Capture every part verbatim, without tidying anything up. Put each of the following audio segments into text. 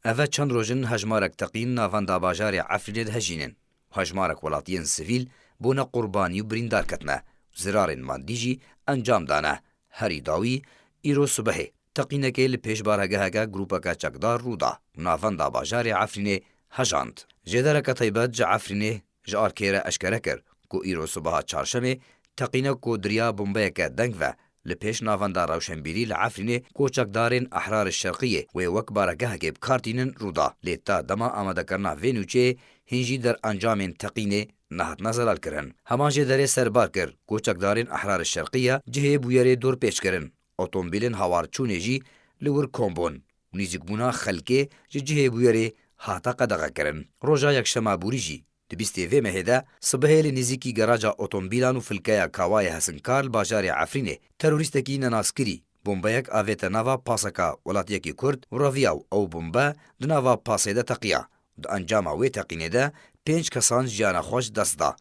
Eve çend roj in hejmarek teqîn navenda bajarê Efrînê dihejînin û hejmarek welatiyên sivîl bûne qurbanî û birîndar ketine û zirarên madî jî encam dane. Herî dawî îro sibehê teqînekê li pêş barhegeheke grûpeke çekdar rû da û navenda bajarê Efrînê hejand. Jêdereke taybet ji Efrînê ji Arkê re eşkere kir ku îro sibeha çarşemê teqînek ku diriya bombeyeke deng ve li pêş navenda rewşenbîrî li Efrînê ku çekdarên Ehrar Şerqiyê wê wek baregehekê bi kar tînin rû da. Lê ta dema amadekirina vê nûçeyê hîn jî derencamên teqînê nehatine zelalkirin. Heman jêderê serbar kir ku çekdarên Ehrar Şerqiye cihê bûyerê dorpêç kirin. Otomobîlên hawarçûnê jî li wir kom bûn û nîzîkbûna xelkê ji cihê bûyerê hate qedexekirin. Roja Yekşema borî jî di bîstê vê mehê de sibehê li nêzîkî garaja otomobîlan û filkeya Kawayê Hesinkar li bajarê Efrînê terorîstekî nenaskirî bombeyek avête nava paseka welatiyekî Kurd û reviya û ew bombe di nava pasê de teqiya. Di encama wê teqînê de pênc kesan jiyana xwe ji dest da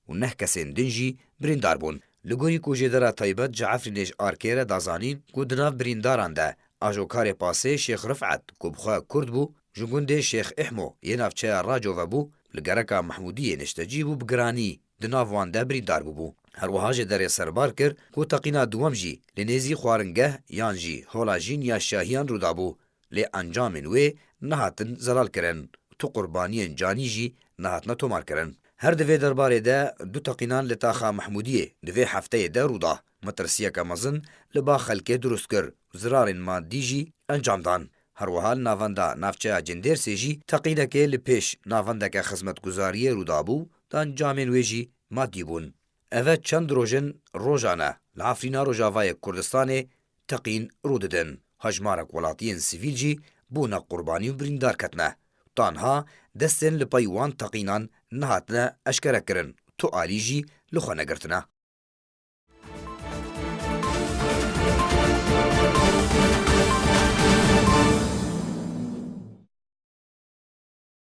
û neh kesên din jî birîndar bûn. Li gorî ku jêdera taybet ji Efrînê ji Arkê re da zanîn ku di nav birîndaran de ajokarê pasê Şêx Rifet ku bi xwe Kurd bû, ji gundê Şêx Îhmo yê navçeya Raco ve bû, li gereka Mehmûdiyê niştecî bû, bi giranî di nav wan de birîndar bûbû. Her wiha jêderê serbar kir ku teqîna duwem jî li nêzî xwaringeh yan jî hola jîn ya şahiyan rû dabû. Lê encamên wê nehatin zelalkirin, tu qurbaniyên canî jî nehatine tomarkirin. Her di vê derbarê de du teqînan li taxa Mehmûdiyê di vê hefteyê de rû da. Metirsiyeke mezin li ba xelkê dirust kir û zirarên madî jî encam dan. Her wiha li navenda navçeya Cindêrsê jî teqînekê li pêş navendeke xizmetguzariyê rû dabû, di encamên wê jî madî bûn. Eve çend roj in rojan e li Efrîna Rojavayê Kurdistanê teqîn rû didin. Hejmarek welatiyên sivîl jî bûne qurbanî û birîndar ketine. Tanha destên li pey wan teqînan nehatine eşkerekirin, tu alî jî li xwe negirtine.